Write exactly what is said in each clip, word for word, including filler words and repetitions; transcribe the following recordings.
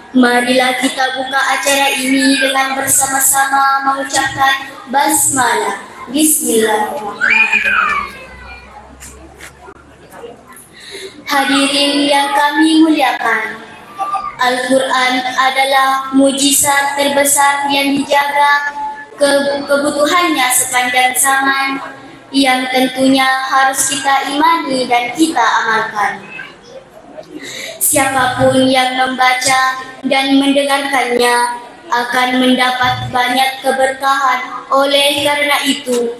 Marilah kita buka acara ini dengan bersama-sama mengucapkan basmalah. Bismillahirrahmanirrahim. Hadirin yang kami muliakan, Al-Quran adalah mujizat terbesar yang dijaga ke-, kebutuhannya sepanjang zaman, yang tentunya harus kita imani dan kita amalkan. Siapapun yang membaca dan mendengarkannya akan mendapat banyak keberkahan. Oleh karena itu,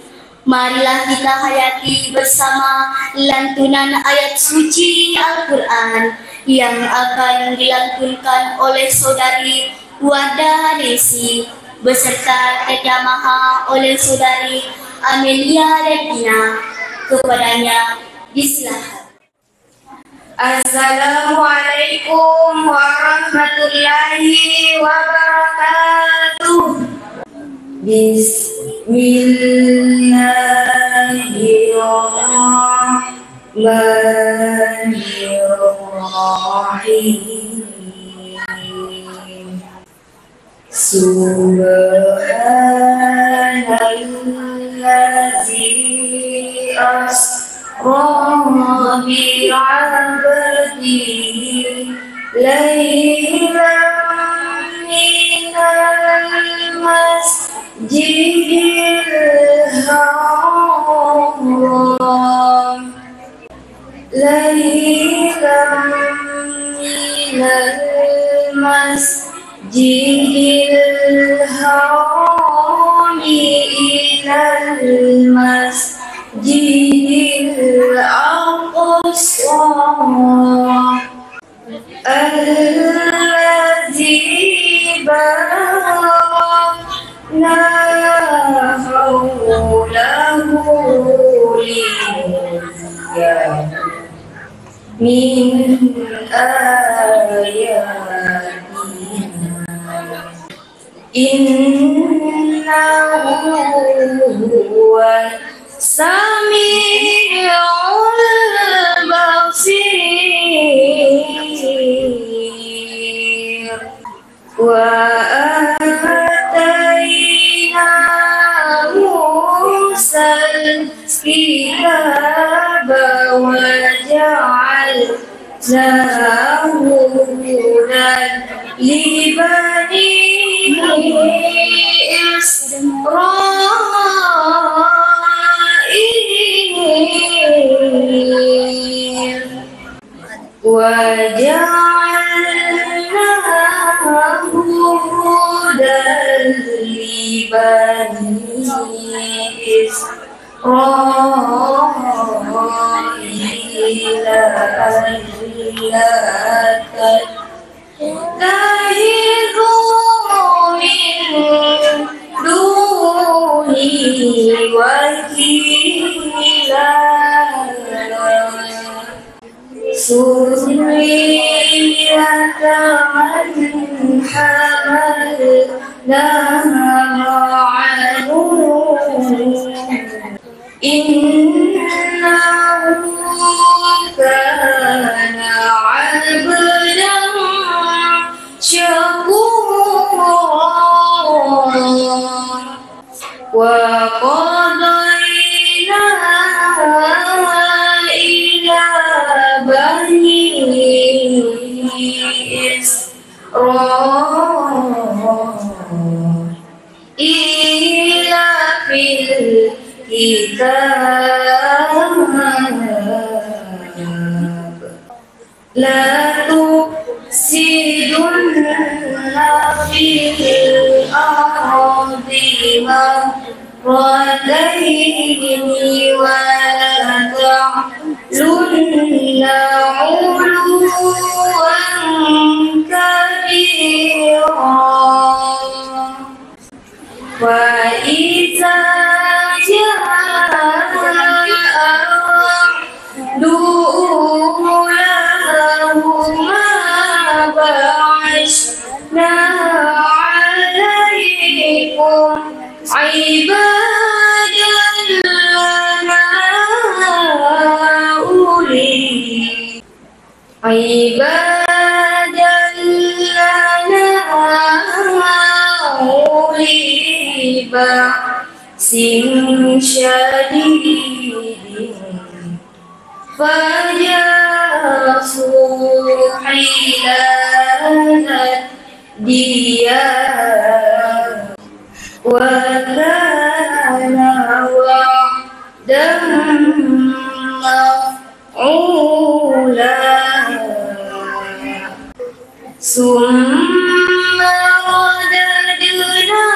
marilah kita hayati bersama lantunan ayat suci Al-Quran yang akan dilantunkan oleh Saudari Wardah Haningsih beserta terjamaha oleh Saudari Amelia Regina. Kepadanya disilakan. Assalamualaikum warahmatullahi wabarakatuh. Bismillahirrahmanirrahim. سبحان الذي أسرى بعبده ليلا من المسجد الحرام ليلا من المسجد الحرام إلى المسجد الأقصى الذي باركنا حوله لنريه من آياتنا إنه هو السميع البصير. وآتينا موسى الكتاب وجعلناه هدى لبني إسرائيل. وجعلناه هدى لبني إسرائيل ألا تتخذوا من دوني وكيلا. سرية من حملنا مع نوح إنه كان عبدا شكورا. وقضينا إلى بني إسرائيل في الكتاب لتفسدن في الأرض مرتين ولتعلن علوا كبيرا. وإذا جاء وعد أولاهما بعثنا عليكم عبادا لنا أولي عبادا لنا بأس شديد فجاسوا خلال الديار وكان وعدا مفعولا. ثم رددنا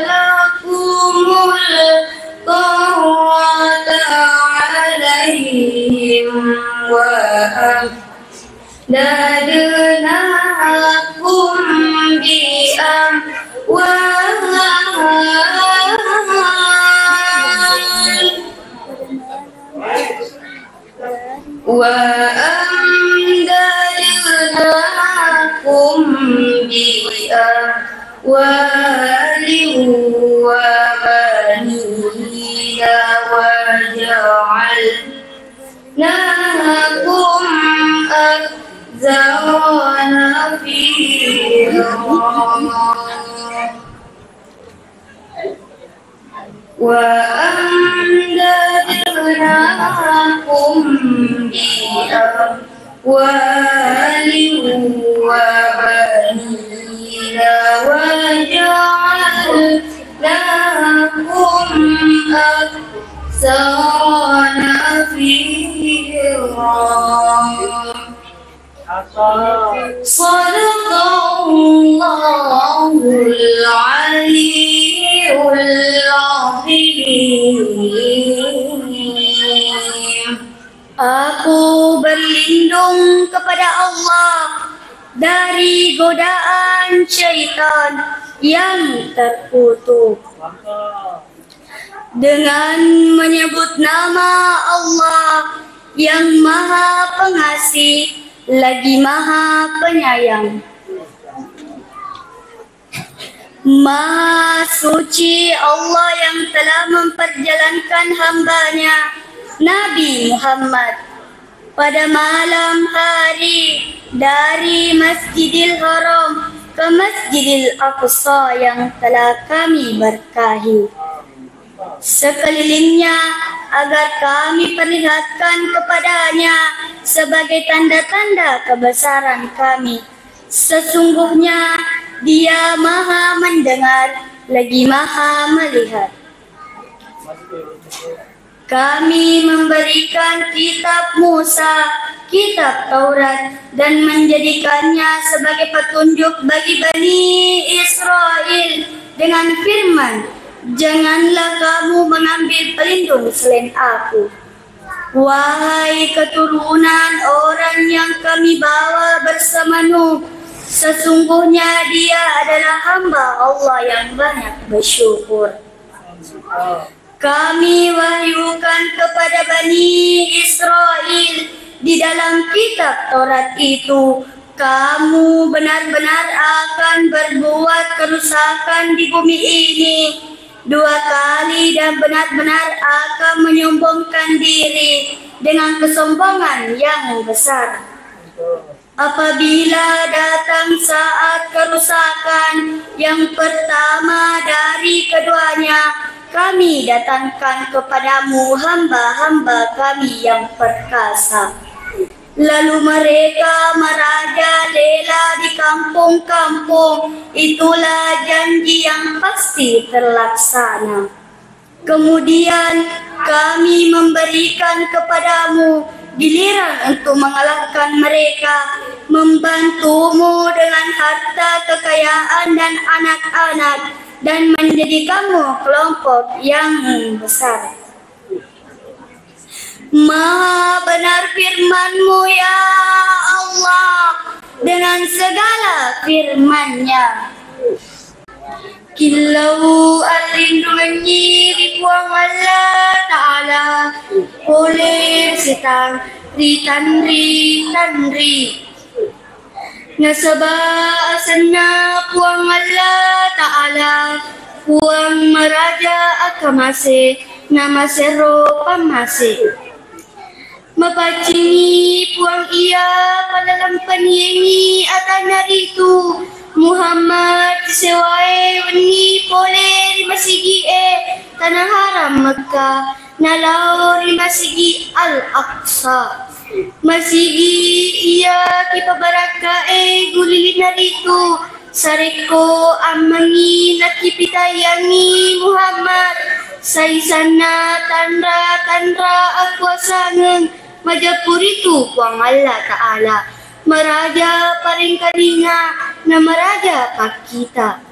لكم الكرة عليهم وأمددناكم بأموال وأمددناكم بأموال وبنين وجعلناكم أكثر نفيرا. وأمددناكم بأموال وبنين وجعلناكم أكثر نفيرا. صدق الله العلي العظيم. Aku berlindung kepada Allah dari godaan syaitan yang terkutuk. Dengan menyebut nama Allah yang Maha Pengasih, lagi Maha Penyayang. Maha suci Allah yang telah memperjalankan hambanya, Nabi Muhammad, pada malam hari dari Masjidil Haram ke Masjidil Aqsa yang telah Kami berkahi sekelilingnya, agar Kami perlihatkan kepadanya sebagai tanda-tanda kebesaran Kami. Sesungguhnya Dia Maha Mendengar, lagi Maha Melihat. Kami memberikan kitab Musa, kitab Taurat, dan menjadikannya sebagai petunjuk bagi Bani Israel dengan firman, "Janganlah kamu mengambil pelindung selain Aku." Wahai keturunan orang yang Kami bawa bersama Nuh, sesungguhnya dia adalah hamba Allah yang banyak bersyukur. Kami wahyukan kepada Bani Israel di dalam kitab Taurat itu, "Kamu benar-benar akan berbuat kerusakan di bumi ini dua kali dan benar-benar akan menyombongkan diri dengan kesombongan yang besar." Apabila datang saat kerusakan yang pertama dari keduanya, Kami datangkan kepadamu hamba-hamba Kami yang perkasa. Lalu mereka merajalela di kampung-kampung. Itulah janji yang pasti terlaksana. Kemudian Kami memberikan kepadamu giliran untuk mengalahkan mereka, membantumu dengan harta kekayaan dan anak-anak, dan menjadikanmu kelompok yang besar. Maha benar firman-Mu, ya Allah, dengan segala firman-Nya. Killau allindungengngi ri Puang Allah Ta'ala pole ri setang ri tanri-tanri. Nasaba asenna Puang Allah Ta'ala, Puang maraja akkamase, namasero pammase. Mapaccingi Puang iya palalempeniengngi atanna ritu Muhammad sisewae wenni pole ri masigi'e Tanah Haram Mekkah, nalao ri Masigi Al-Aqsa. Masigi iya kipabarakka'e gulilinna ritu, sarekko ammengngi nakkipitaiyangngi Muhammad, saisanna tanra-tanra akuasangeng majeppu ritu Puang Allah Ta'ala, maraja parengkalinga na maraja pakkita.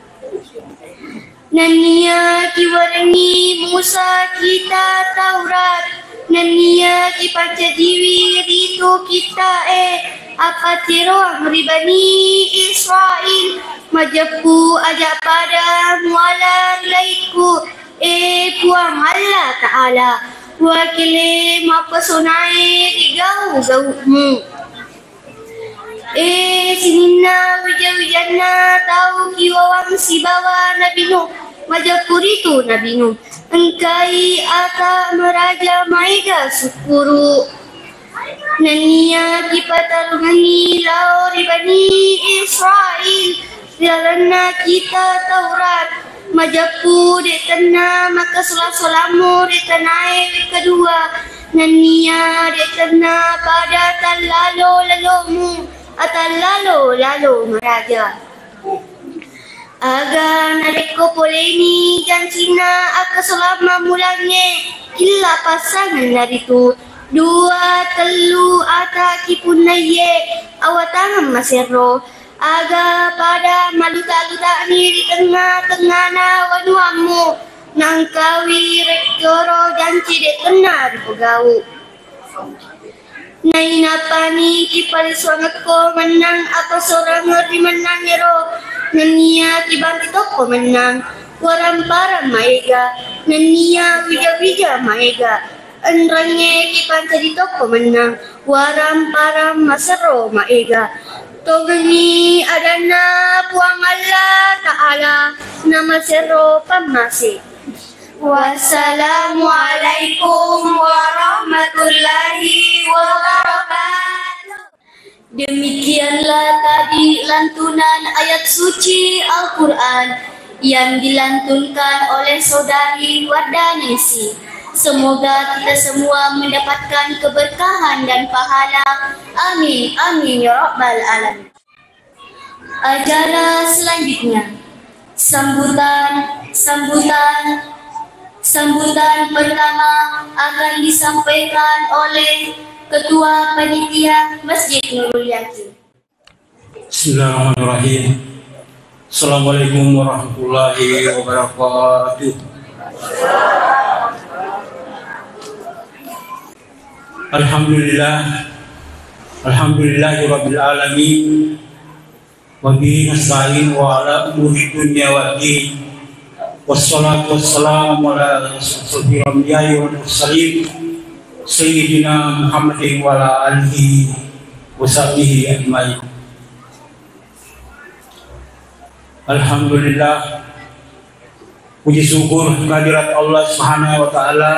Nennia kiwarengngi Musa kitta Taurat, nennia kipancajiwi ritu kitta'e appatteroang ri Bani Israil, majeppu aja pada muala ri laikku, e Puang Allah Ta'ala, wakele mappesonae ri gau-gau'mu. E sininna wija-wijanna tau kiwawang sibawa Nabi Nuh, majeppu ritu Nabi Nuh, engkai ata maraja maega sukkuru. Nennia kipatarungengngi lao ri Bani Israil ri lalenna kitta Taurat, majeppu de' tenna makkasola-solammu ri tanae wekka dua, nennia de' tenna pada tallalo-lalomu, atallalo-lalo maraja. Aga narekko poleni jancinna akkasola mammulangnge, illa passangenna ritu dua tellu ata kipunnaiye awatangeng maserro. Aga pada maluta-luta'ni ri tengnga-tengngana wanuammu, naengkawi rekkoro janci de' tenna ripogau. Nainappani kipaliswangekko mennang apasorangeng ri mennangngero, nennia kibanti tokko mennang, warang-parang maega, nennia wija-wija maega. Enrengnge kipancaji tokko mennang, warang-parang maserro maega. Tongengngi adanna Puang Allah Ta'ala, namaserro pammase. Wassalamualaikum warahmatullahi wabarakatuh. Demikianlah tadi lantunan ayat suci Al-Quran yang dilantunkan oleh Saudari Wardanesi. Semoga kita semua mendapatkan keberkahan dan pahala. Amin, amin, ya rabbal alamin. Acara selanjutnya, sambutan, sambutan, sambutan pertama akan disampaikan oleh Ketua Panitia Masjid Nurul Yakin. Bismillahirrahmanirrahim. Assalamualaikum warahmatullahi wabarakatuh. Alhamdulillah. Alhamdulillahirabbil alamin. Wa bihi nasta'in wa ala umuri dunya waddin. Wassalatu wassalamu ala asyrafil anbiya'i wal mursalin, sayyidina Muhammadin wa ala alihi wa sahbihi ajmain. Alhamdulillah, puji syukur kehadirat Allah Subhanahu wa Ta'ala,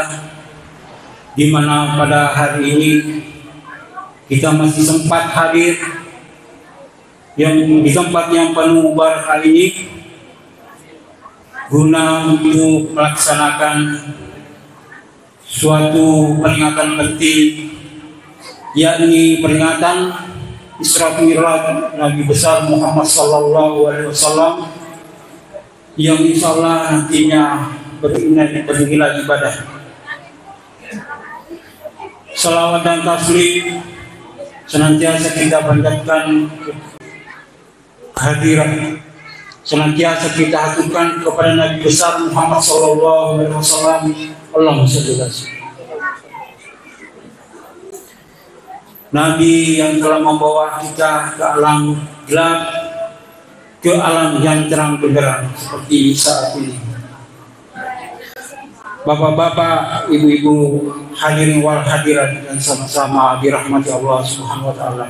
di mana pada hari ini kita masih sempat hadir yang di tempat yang penuh barakah ini guna untuk melaksanakan suatu peringatan penting, yakni peringatan Isra Mi'raj Nabi besar Muhammad sallallahu alaihi wasallam, yang insya Allah nantinya bernilai, bernilai ibadah. Salawat dan taslim senantiasa kita panjatkan kehadiran, senantiasa kita haturkan kepada Nabi besar Muhammad sallallahu alaihi wasallam. Allahumma shalli ala sayyidina. Nabi yang telah membawa kita ke alam gelap ke alam yang terang benderang seperti saat ini. Bapak-bapak, ibu-ibu, hadirin wal hadirat yang sama-sama dirahmati Allah Subhanahu wa Ta'ala.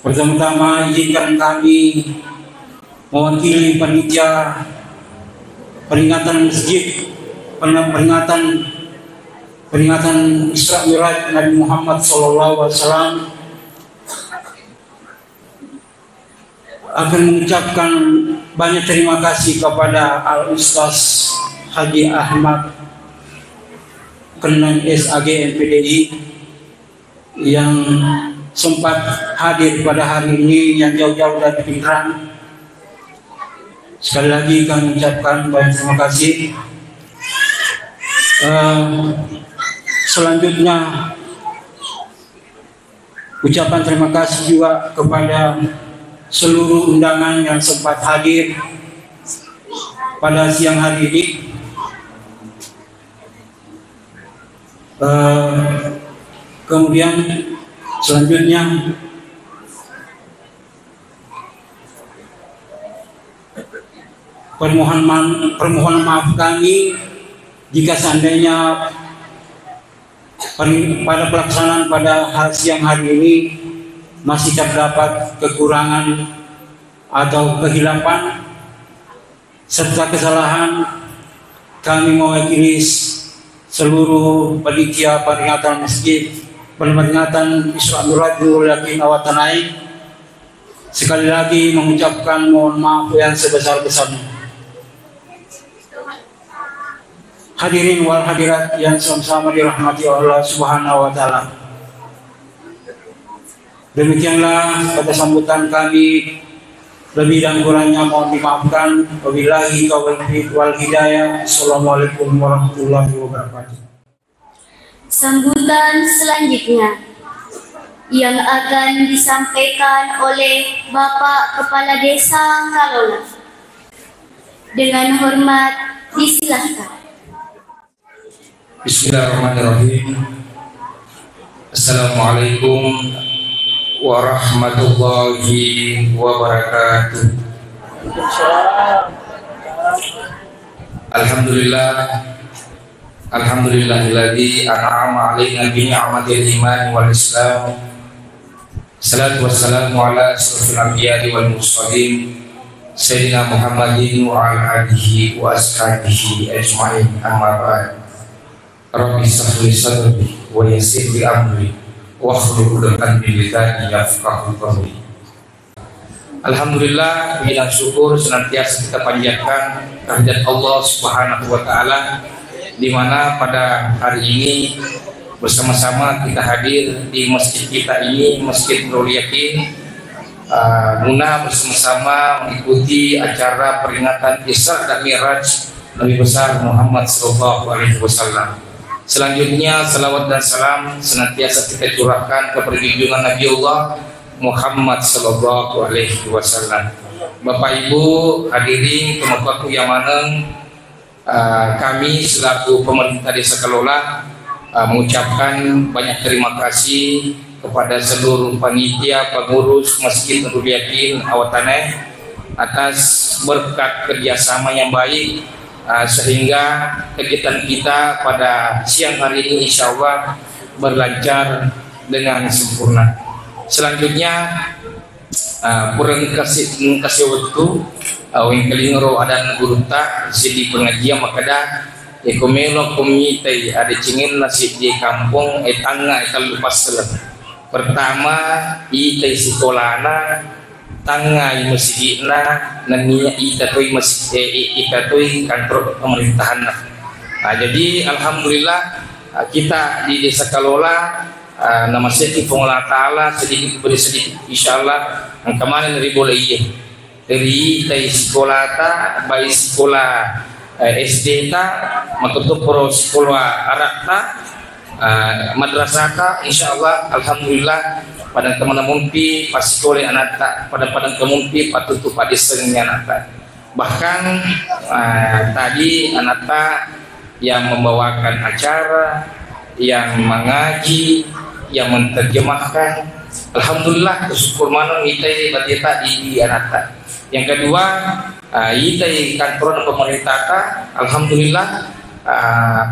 Pertama-tama, izinkan kami mewakili panitia peringatan masjid, peringatan, peringatan Isra Mi'raj Nabi Muhammad sallallahu alaihi wasallam, Akan mengucapkan banyak terima kasih kepada Al Ustaz Haji Ahmad Kenang S A G M P D I yang sempat hadir pada hari ini, yang jauh-jauh dari Pinrang. Sekali lagi kami ucapkan banyak terima kasih. Eh, selanjutnya, ucapan terima kasih juga kepada seluruh undangan yang sempat hadir pada siang hari ini. Eh, kemudian selanjutnya, permohon ma-, permohon maaf kami jika seandainya per-, pada pelaksanaan pada ha-, siang hari ini masih terdapat kekurangan atau kehilapan serta kesalahan. Kami mewakili seluruh panitia peringatan masjid, peringatan Isra Mi'raj Nurul Yakin Awatanae, sekali lagi mengucapkan mohon maaf yang sebesar-besarnya. Hadirin wal hadirat yang sama-sama dirahmati Allah Subhanahu wa Ta'ala. Demikianlah kata sambutan kami. Lebih dan kurangnya mohon dimaafkan. Wabillahi taufiq wal hidayah. Assalamualaikum warahmatullahi wabarakatuh. Sambutan selanjutnya yang akan disampaikan oleh Bapak Kepala Desa Kalola. Dengan hormat, disilahkan. Bismillahirrahmanirrahim. Assalamualaikum warahmatullahi wabarakatuh. Alhamdulillah. Alhamdulillahilladzi an'ama 'alaina bi ni'matil iman wal islam. Salatu wassalamu ala asyrafil anbiya'i wal mursalin, Sayyidina Muhammadin wa ala alihi wa ashabihi ajma'in, amma ba'd. Rabbi shrah li sadri wa yassir li amri wahlul 'uqdatam min lisani yafqahu qawli. Alhamdulillah, puji dan syukur senantiasa kita panjatkan kehadirat Allah Subhanahu wa Ta'ala, di mana pada hari ini bersama-sama kita hadir di masjid kita ini, Masjid Nurul Yakin, uh, guna bersama-sama mengikuti acara peringatan Isra dan Mi'raj Nabi besar Muhammad sallallahu alaihi wasallam. Selanjutnya, salawat dan salam senantiasa kita curahkan kepada junjungan Nabi Allah Muhammad sallallahu alaihi wasallam. Bapak Ibu hadirin, tomatoaku iya maneng, eh, kami selaku pemerintah Desa Kalola, eh, mengucapkan banyak terima kasih kepada seluruh panitia pengurus Masjid Nurul Yakin Awatanae atas berkat kerjasama yang baik, eh, sehingga kegiatan kita pada siang hari ini insya Allah berlancar dengan sempurna. Selanjutnya, ah, pureng kasi-, kasi wettu, ah, wengkalingero adanna gurutta, seddi pengajian makkeda, eko melo ko mitai adecengenna seddi kampong, eh, tangnga, eh, tellu passeleng. Pertama, itai sikolana, tangngai masigi'na, nennia ita toi masi-, eh, i-, ita toi kantor pemerintahanna. Nah, jadi alhamdulillah, ah, kita di Desa Kalola, ah, namaseki Puang Allah Ta'ala sedikit demi sedikit, insyaallah engka maneng ri bola iye. Ri tai sikolata, baik sikola, eh, S D ta, makkutoparo sikola aratta, eh, madrasata, insyaallah, alhamdulillah, pada engka maneng mumpi passikolai anatta, pada-pada engka mumpi pattutu paddissengengngi anatta. Bahkan, eh, tadi anatta yang membawakan acara, yang mengaji, yang menerjemahkan. Alhamdulillah, bersyukur maneng itai bateta di anatta. Yang kedua, eh, itai kantor pemerintah ta, alhamdulillah, eh,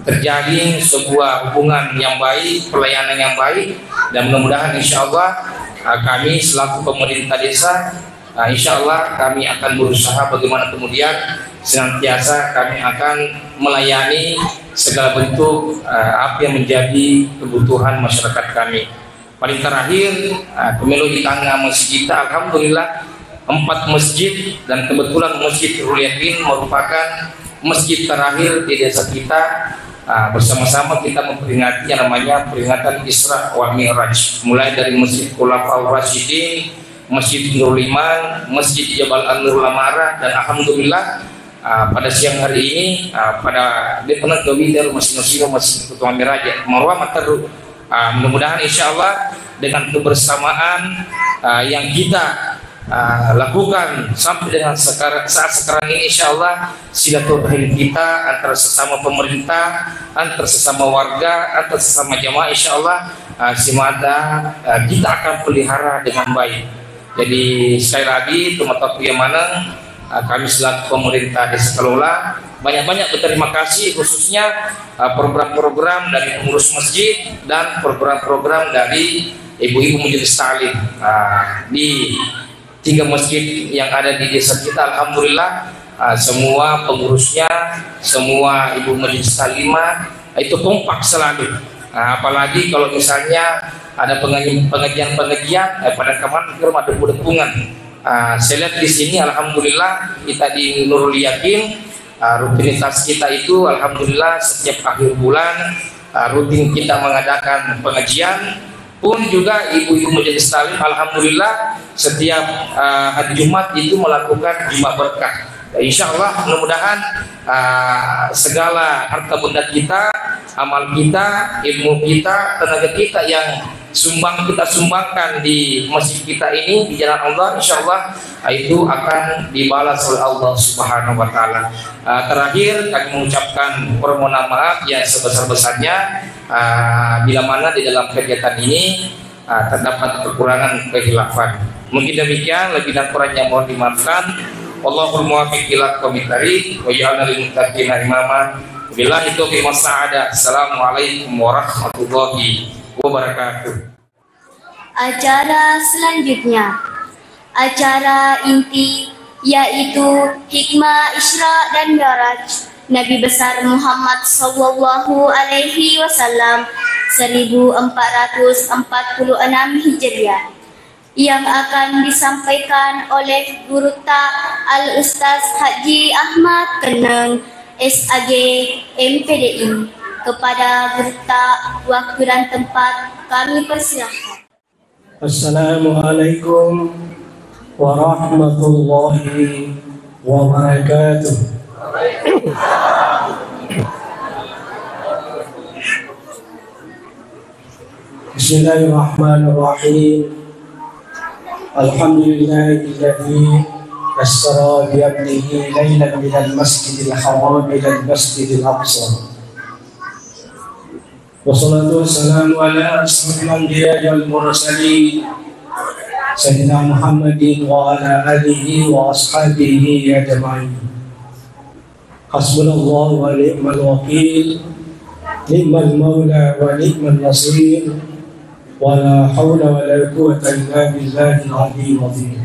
terjalin sebuah hubungan yang baik, pelayanan yang baik, dan mudah-mudahan insya Allah, eh, kami selaku pemerintah desa, ah, insya Allah kami akan berusaha bagaimana kemudian senantiasa kami akan melayani segala bentuk, ah, apa yang menjadi kebutuhan masyarakat kami. Paling terakhir, ah, pemilu di tangga masjid kita, alhamdulillah, empat masjid, dan kebetulan Masjid Nurul Yakin merupakan masjid terakhir di desa kita. Ah, bersama-sama kita memperingati yang namanya peringatan Isra wal Mi'raj, mulai dari Masjid Khulafaur Rasyidin, Masjid Nurul Iman, Masjid Jabal An-Nur Lamara, dan alhamdulillah, ah, pada siang hari ini, ah, pada depan Gawida Masjid Nusiro, Masjid Kutuang Miraja, Marwa Materu. Ah, mudah-mudahan, insya Allah, dengan kebersamaan, ah, yang kita, ah, lakukan sampai dengan sekarang, saat sekarang ini, insya Allah, silaturahim kita antara sesama pemerintah, antar sesama warga, antar sesama jamaah, insya Allah, ah, semata, ah, kita akan pelihara dengan baik. Jadi, sekali lagi, tomatoa maneng, ah, kami selaku pemerintah Desa Kalola banyak-banyak berterima kasih, khususnya, ah, program-program dari pengurus masjid dan program-program dari ibu-ibu majelis taklim, ah, di tiga masjid yang ada di desa kita. Alhamdulillah, ah, semua pengurusnya, semua ibu majelis taklimah itu kompak selalu. Ah, apalagi kalau misalnya ada pengaji-, pengajian-pengajian, eh, pada kemarin kita ada depu-depungan. Ah, saya lihat di sini, alhamdulillah, kita di Nurul Yakin, ah, rutinitas kita itu, alhamdulillah, setiap akhir bulan, ah, rutin kita mengadakan pengajian. Pun juga ibu-ibu majelis taklim, alhamdulillah, setiap, ah, hari Jumat itu melakukan Jumat berkah. Insya Allah, mudah-mudahan, ah, segala harta benda kita, amal kita, ilmu kita, tenaga kita yang sumbang, kita sumbangkan di masjid kita ini, di jalan Allah, insya Allah, ah, itu akan dibalas oleh Allah Subhanahu wa Ta'ala. Ah, terakhir, kami mengucapkan permohonan maaf yang sebesar-besarnya, ah, bila mana di dalam kegiatan ini, ah, terdapat kekurangan, kehilafan. Mungkin demikian, lebih dan kurangnya mohon dimaafkan. Wallahul muwaffiq ila aqwamit thariq, wa ja'alna lil muttaqina imama. Billahi taufiq was sa'adah. Assalamualaikum warahmatullahi wabarakatuh. Acara selanjutnya, acara inti, yaitu hikmah Isra dan Mi'raj Nabi besar Muhammad sallallahu alaihi wasallam seribu empat ratus empat puluh enam Hijriah, yang akan disampaikan oleh Gurutta Al Ustaz Haji Ahmad Teneng, S A G, M P D I. Kepada Gurutta, waktu dan tempat kami persilahkan. Assalamualaikum warahmatullahi wabarakatuh. Bismillahirrahmanirrahim. Alhamdulillahilladzi asra bi abdihi lailan minal masjidil haram ilal masjidil aqsa. Wassalatu wassalamu ala asyrafil anbiya'i wal mursalin, Sayyidina Muhammadin wa ala alihi wa ashabihi ajma'in. Hasbunallahu wa ni'mal wakil, ni'mal maula wa ni'man nasir, wa la haula wa la quwwata illa billahil aliyyil azim.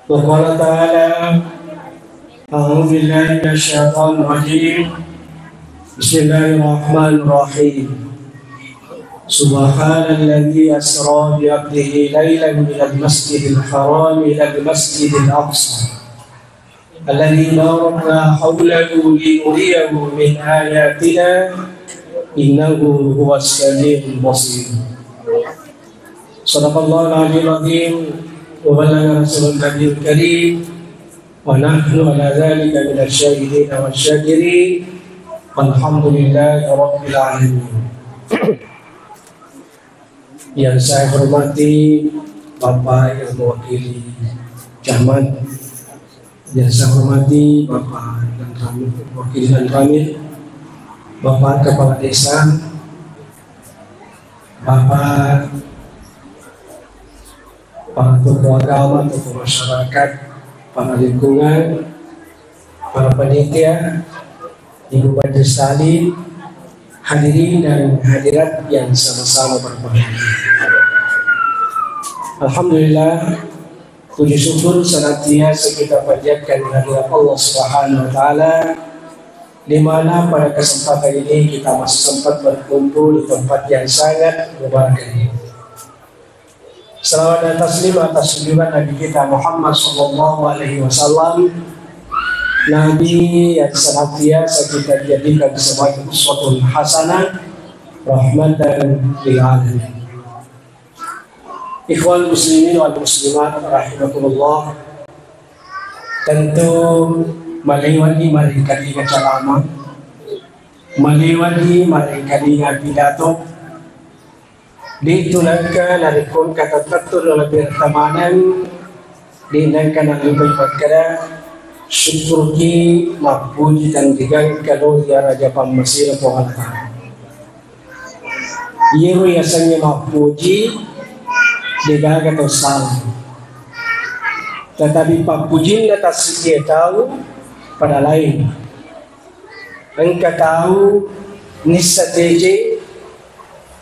Wa qala ta'ala, a'udzu billahi minasy syaithanir rajim. Bismillahirrahmanirrahim. Subhanalladzi asra bi abdihi lailan minal masjidil haram ilal masjidil aqsa. Alladzi barakna haulahu linuriyahu min ayatina innahu huwas samiul basir. Sadaqallahul aliyyil azim wa ballagha rasulun nabiyul karim wa nahnu ala dzalika minasy syahidin wasy syakirin. Walhamdulillahi rabbil alamin. Yang saya hormati Bapak yang mewakili Camat, yang saya hormati Bapak dan Ramil, mewakili dan Ramil, Bapak Kepala Desa, Bapak, para tokoh agama, tokoh masyarakat, para lingkungan, para panitia, Ibu Majelis Taklim, hadirin dan hadirat yang sama-sama berbahagia. Alhamdulillah, puji syukur senantiasa kita panjatkan kehadirat Allah Subhanahu wa Ta'ala, di mana pada kesempatan ini kita masih sempat berkumpul di tempat yang sangat mubarak ini. Salawat dan taslim atas junjungan Nabi kita Muhammad sallallahu alaihi wasallam, Nabi yang senantiasa kita jadikan sebagai uswatun hasanah, rahmatan lil alamin. Ikhwan muslimin wal muslimat rahimakumullah. Tentu malewati maringkalinga ceramah, malewati maringkalinga pidato. De'tu nengka narekko engka tettettu ri laleng pertemanan, de' nengka nallupai makkeda, syukkurki mappuji tenrigangka lo ri araja pammasena Puang Allah Ta'ala. Iyaro yasengnge mappuji, de'gaga tau salah. Tetapi pappujinna tassisie tau pada lain. Engka tau nissa deje,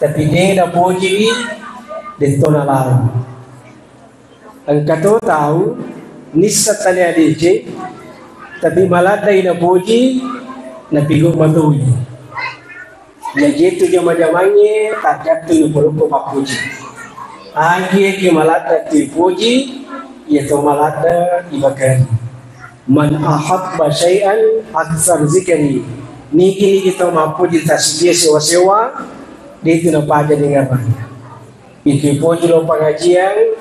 tapi de' napojiwi, de'to nalarang. Engka to tau nissa tania deje, tapi maladdai napoji, napigau matoi. Jaji tu jama-jamangnge, tagattu ni purukku pappuji. Agi-agi maladda tu ipoji, iya to maladda ibakari. Man ahabba syai'an aktsar zikri. Nigi-nigi tau mappuji tassisie sewa-sewa, de' tu napaja dengerang. Itu ipoji lo pengajian,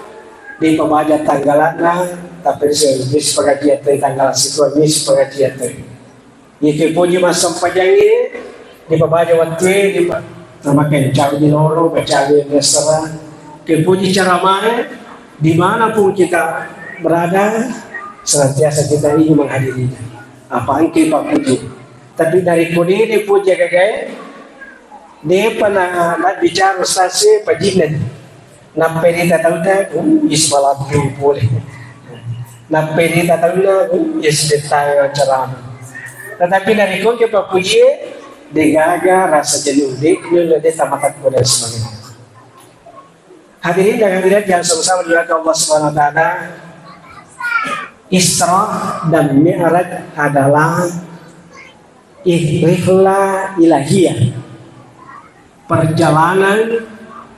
de' pabaja tanggalana, tapi se-, misi pengajian te tanggal situ, misi pengajian te. Itu ipoji massempajangnge, de' pabaja wattue, de' pa-, namakai cawi di loro, bacawi mesra. Itu ipoji ceramah, dimanapun kita berada, senantiasa kita ingin menghadirinya. Apa engke pappuji. Tapi dari kode de' puji gagae, de'pa na, na bicara ustaz e, pajinna. Nappai rita taunna, uh, isi malampe pole. Nappai rita taunna, uh, isi dettang ceramah. Tetapi dari kode pappujie, de'gaga rasa jenuh, de', de', de' tamatakku dan sebagainya. Hadirin dan hadirat yang sama-sama dimuliakan Allah Subhanahu wa Ta'ala, Isra dan Mi'raj adalah rihlah ilahiyah, perjalanan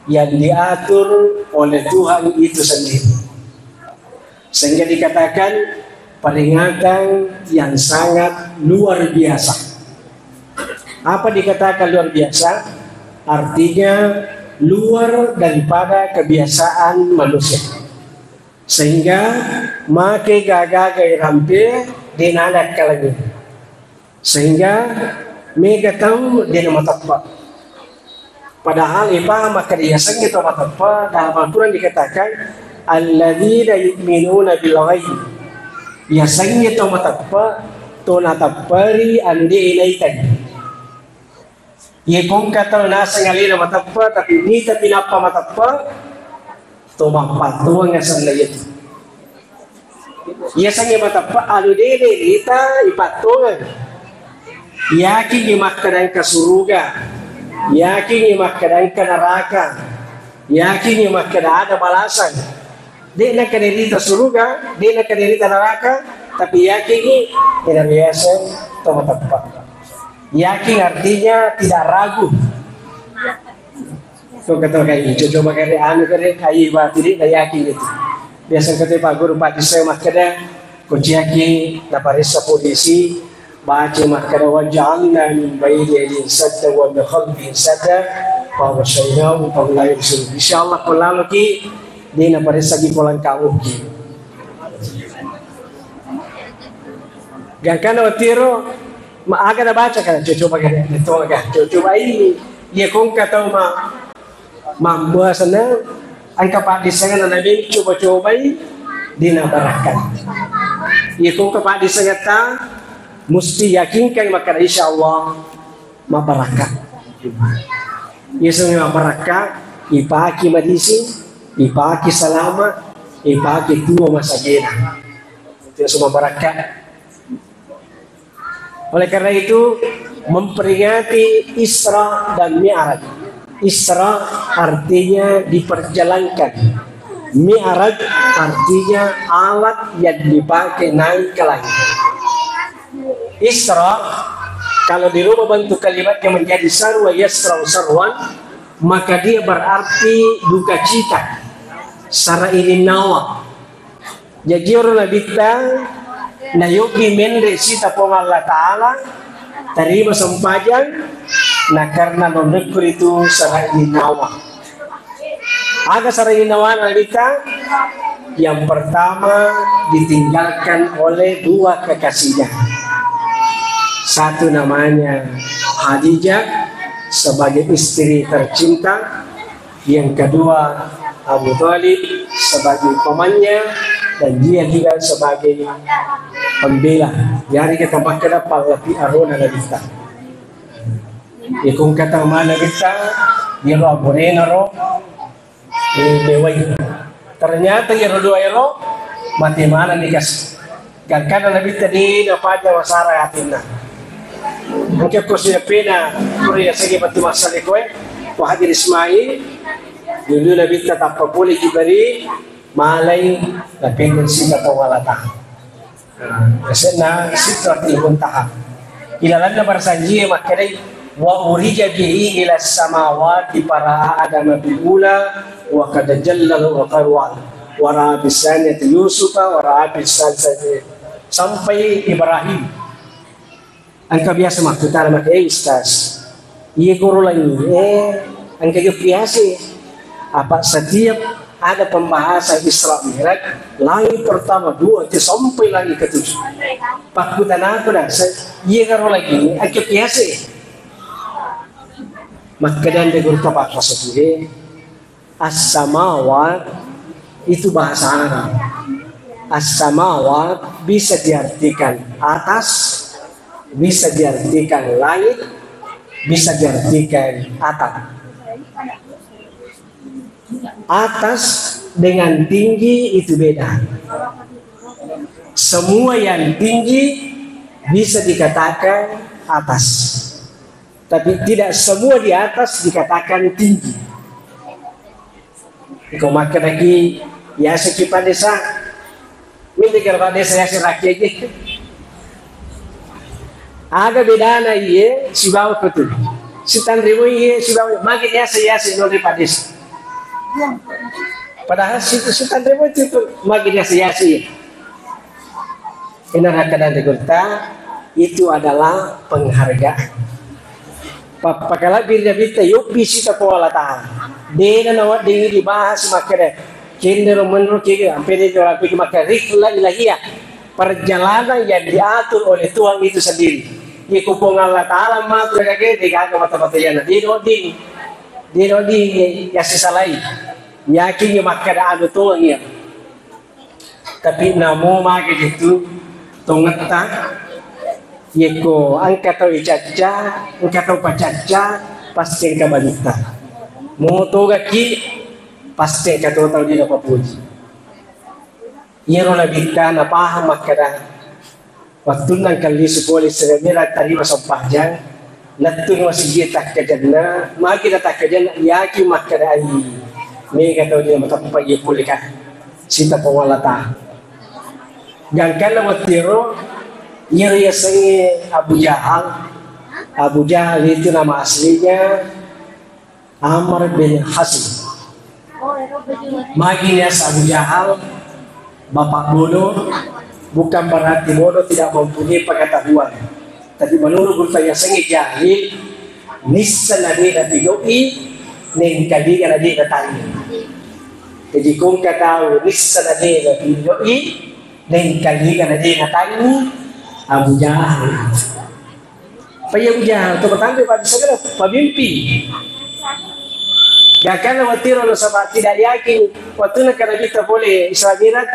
yang diatur oleh Tuhan itu sendiri. Sehingga dikatakan peringatan yang sangat luar biasa. Apa dikatakan luar biasa? Artinya luar daripada kebiasaan manusia. Sehingga make gaga-gaga irampe de' nalakkalangi. Sehingga mega tau de' namateppa. Padahal ipaham makkeda yasengnge tau mateppa, dalam Al-Quran dikatakan, "Alladzina yu'minuna bil ghaib." Yasengnge tau mateppa, to natepperi anu de' naitai. Ye kongka tau naseng alena mateppa, tapi mita pinappa mateppa, to mappattuang asenna yetu. Yasengnge mateppa anu de' nita ipattuangeng. Yakingngi makkeda engka suruga, yakingngi makkeda engka neraka, yakingngi makkeda ada balasan. De' nakkeda rita suruga, de' nakkeda rita neraka, tapi yakingngi, ina biasa to mateppa. Yakin artinya tidak ragu. Ko kata kai, coba kare anu kare, ai ba tidak na yakin gitu. Biasa kata Pak Guru Pak Desa makkeda, kociaki naparessa polisi, baca makkeda, "Wa ja'alna min baini aidihim sadda wa min khalfihim sadda, fa aghshaynahum fa hum la yubsirun." Insyaallah ko laloki de' naparessaki polangkamuki. Gangkana watiro, ma aga nabaca kan, coba kan, coba kan, coba ini. Iya kongka tau ma, mambuasana, engka paddisengeng nabi coba-cobai, de' nabarakka. Iya kongka paddisengetta, musti yakinkan makkeda insyaallah mabarakka. Iya seng mabarakka, ipaki madising, ipaki salama, ipaki tuo masagena. Itu semua barakka. Oleh karena itu, memperingati Isra dan Mi'raj. Isra artinya diperjalankan. Mi'raj artinya alat yang dipakai naik ke langit. Isra, kalau dirubah bentuk kalimatnya menjadi sarwa yasra'u sarwan, maka dia berarti duka cita. Sara ininnawa. Jaji ero Nabitta nayobbi menre sita Puang Allah Ta'ala, tarima sempajang, na karena nonrekku ritu sara ininnawa. Aga sara ininnawana Nabitta? Yang pertama, ditinggalkan oleh dua kekasihnya. Satu namanya Khadijah sebagai istri tercinta, yang kedua, Abu Thalib sebagai pamannya dan dia juga sebagai pembela. Jadi kita makkeda pallapi arona Nabitta. Ikung kata mana kita, dia lo aburena ro, eh, bewai. Ternyata iyaro dua ero mate maneng ni kas. Gangkanna Nabitta de napaja masara atinna. Engka ko siapena pura yasengnge batu massale koe, Wahab bin Ismail, dulu Nabitta tappa pole Jibril, malai napendeng sita tau walata. Yasenna Sidratil Muntaha. Ilalanna barasanjie makkedai, "Wa urija bihi ila samawati para Adam bil ula wa qad jalla wa qarwa wa ra'a bis saniyati Yusufa wa ra'a bis salisati," sampai Ibrahim. Engka biasa makkutana maka, "Eh, Ustaz, iye guru langi, eh, engka jo biasa." Apa setiap ada pembahasan Isra Mi'raj, langit pertama, dua, tiga, sampai langit ketujuh. Pakkutanaku na, sa-, iye guru langi, engka biasa. Makkedande guru tapakasa tuhe. As-samawat itu bahasa Arab. As-samawat bisa diartikan atas, bisa diartikan langit, bisa diartikan atap. Atas dengan tinggi itu beda. Semua yang tinggi bisa dikatakan atas. Tapi tidak semua di atas dikatakan tinggi. Iko makkedaki yaseng ki Pak Desa. Mending karo Pak Desa yaseng rakyat aja. Aga bedana iye sibawa betul. Sitanremo iye sibawa magi yaseng yaseng nonri Pak Desa. Padahal si, sitanremo itu magi yaseng yaseng iye. Ina rakkadanre gurutta, itu adalah penghargaan. Pa-, pakalabbi ri Nabitta, yobbi sita Puang Allah Ta'ala. Dena nawedding dibahas makkeda, kendero menro kege, ampe de ora pigi makkeda rihla ilahiyah. Perjalanan yang diatur oleh Tuhan itu sendiri. Iko Puang Allah Ta'ala matur kage, de gaga mata-mata yana. De no ding. De no ding, ya sisalai. Yakin makkeda anu Tuhan ya. Tapi namo magi itu tongetta, yekko engka tau icacca, engka tau pacacca, pasti engka balitta. Mo togaki, pasti engka to tau dina papuji. Iyaro Nabitta napahang makkeda, wettunna engka lisu pole Isra Mi'raj tarima sempajang, lettu masigi takkajanna, magi na takkajanna, yaki makkeda ai, mega tau dina mateppa iya pole ka. Sita Puang Allah Ta'ala. Gangkanna wettiro, iyaro yasengnge Abu Jahal. Abu Jahal itu nama aslinya Amr bin Hasim. Magi yaseng Abu Jahal, bapak bodoh, bukan berarti bodoh tidak mempunyai pengetahuan. Tapi menurut gurutta yasengnge jahil, nissa na de napigau'i, nengkalinga na de natangi. Jadi kongka tau nissa na de napigau'i, nengkalinga na de natangi, Abu Jahal. Paya Abu Jahal, to patanre pa sagala, pamimpi. Gangkanna wettiro nasaba tidak yakin, wettunna karabitta pole Isra Mi'raj,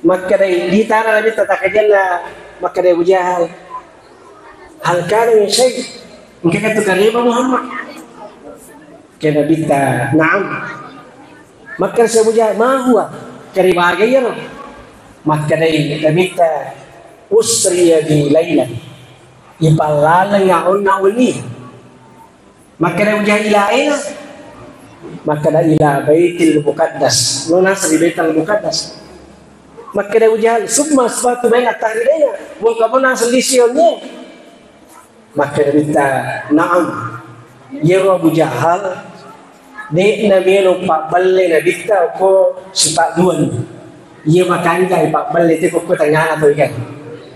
Makkedai, ditana Nabitta takkajanna, makkedai Abu Jahal, "Hal kana min syai'? Engka tu kareba Muhammad?" Ke Nabitta, "Na'am." Makkeda si Abu Jahal, "Ma huwa?" Kareba aga iyaro? Makkedai Nabitta, "Usriya bi lailan." Ipallaleng aonna wenni. Makkeda Abu Jahal, "Ila aina?" Makkeda, "Ila Baitil Muqaddas." Lo naseng ri Baitul Muqaddas. Makkeda Abu Jahal, "Summa asbahtu baina dhahraini." Wong kamu naseng lisi onye. Makkeda Nabitta, "Na'am." Yero Abu Jahal De'na melo pabbelle Nabitta ko sipa'duang. Iya makanja pabbelle te ko tengngana to ikan.